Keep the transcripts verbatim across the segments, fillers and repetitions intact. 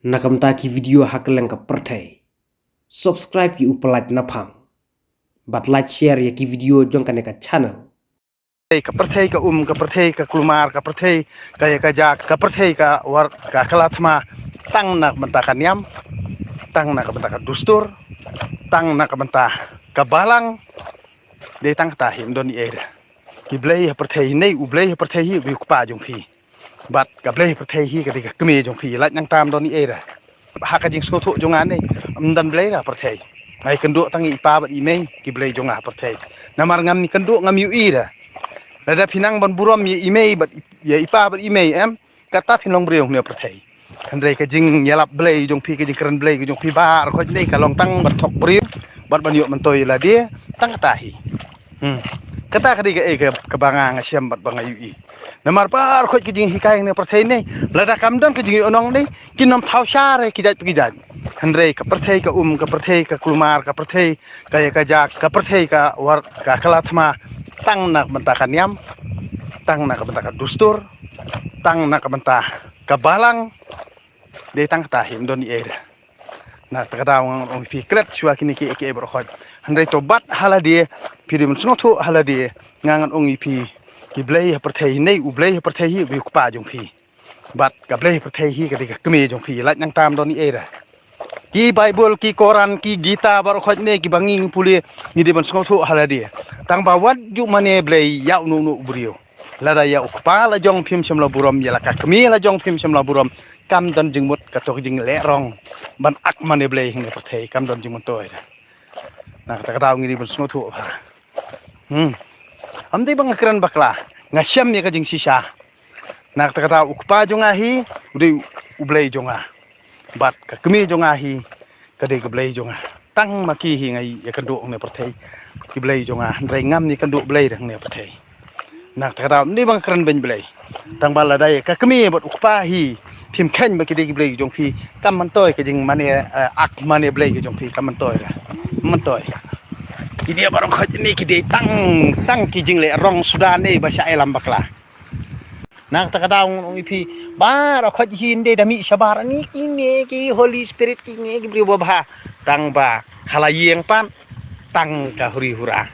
Na ka bynta ki video ha kylleng ka pyrthei, subscribe ïa u Pyllait Naphang bad like share ïa ki video jong kane ka channel. Ka pyrthei ka um, ka pyrthei ka kulmar, ka pyrthei ka ïa ka jak, ka pyrthei ka war ka kylla thma, tang na ka bynta ka niam, tang na ka bynta ka dustur, tang na ka bynta ka balang. Dei tang kata hi, ym don ei ei re. Ki blei ha pyrthei, ne u blei ha pyrthei hi u kpa jong phi. Bad ka blei ha pyrthei hi ka dei ka kmie jong phi, lait nangta ym don ei ei re. Ha ka jingsngewthuh jong nga ne, ym don blei re ha pyrthei. Nga ïakynduh tang ïa i pa bad i mei, ki blei jong nga ha pyrthei. Namar ngam ïakynduh, ngam ïohi re. Lada phi nang ban burom ïa i mei bad ïa i pa bad i mei, em, kata phin long briew hangne ha pyrthei. Hynrei ka jingïalap blei jong phi, ka jingkren blei ka jong phi baroh khoit ne ka long tang ban thok briew bad ban ïoh myntoi ïa lade, tang kata hi. Hmm. Kata ka dei kaei kaba nga, nga shem bad ba nga ïohi. Namar baroh khoit ka jinghikai hangne ha pyrthei ne, lada kam don ka jingïohnong ne, kin ym thaw sha re ki jait pa ki jait. Hynrei ka pyrthei ka um, ka pyrthei ka kulmar, ka pyrthei ka ïa ka jak, ka pyrthei ka war ka kylla thma, tang na ka bynta ka niam, tang na ka bynta ka dustur, tang na ka bynta ka balang. Dei tang kata hi, ym don ei ei re. Na kata ka daw ngan ong ïa phi, klet shuwa kine kiei kiei baroh khoit. Hynrei to bat ha lade, phi dei ban sngewthuh ha lade, nga ngan ong ïa phi, ki blei ha pyrthei ne, u blei ha pyrthei hi u kpa jong phi. Bad ka blei ha pyrthei hi ka dei ka kmie jong phi, lait nangta ym don ei ei re. Ki Baibl, ki Koran, ki Gita baroh khoit ne kiba ngi pule, ngi dei ban sngewthuh ha lade. Tang ba wat ju mane blei ïa uno uno u briew. Lada ïa u kpa la jong phim shym la burom, ïa la ka kmie la jong phim shym la burom, kam don jingmut, kato ka jingleh rong ban ak mane blei hangne ha pyrthei, kam don jingmyntoi re. Na kata ka daw ngi dei ban sngewthuh bha. Hmm. Ym dei ba nga kren bakla, nga shem ïa ka jingshisha. Na kata ka daw u kpa jong nga hi u dei u blei jong nga. Bad ka kmie jong nga hi ka dei ka blei jong nga. Tang ma ki hi nga ïakynduh hangne ha pyrthei, ki blei jong nga, hynrei ngam ïakynduh blei re hangne ha pyrthei. Na kata ka daw ym dei ba nga kren beiñ blei. Tang ba lada ïa ka kmie bad u kpa hi phim kheiñ ba ki dei ki blei ki jong phi, kam myntoi ka jingmane, eh, ak mane blei ki jong phi, kam myntoi re. Myntoi. Kine baroh khoit ne ki dei tang, tang ki jingleh rong suda ne ba shah ïalam bakla. Na kata ka daw ngan ong ïa phi, baroh khoit hi ym dei da mih shabar, ani kine ki Holy Spirit, kine ki briew babha. Tang ba ha la ïing pat tang ka huri hura.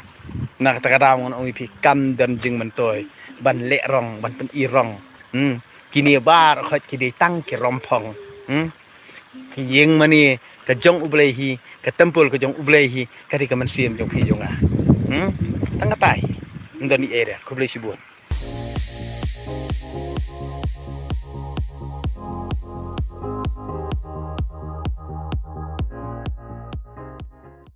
Na kata ka daw ngan ong ïa phi, kam don jingmyntoi ban leh rong, ban pyni rong. Hmm. Kine baroh khoit ki dei tang ki romphong. Hmm. Ki ïing mane ka jong u Blei hi, ka templ ka jong u Blei hi, ka dei ka mynsiem jong phi jong nga. Hmm. Tang kata hi. Ym don ei ei re, khublei shibun.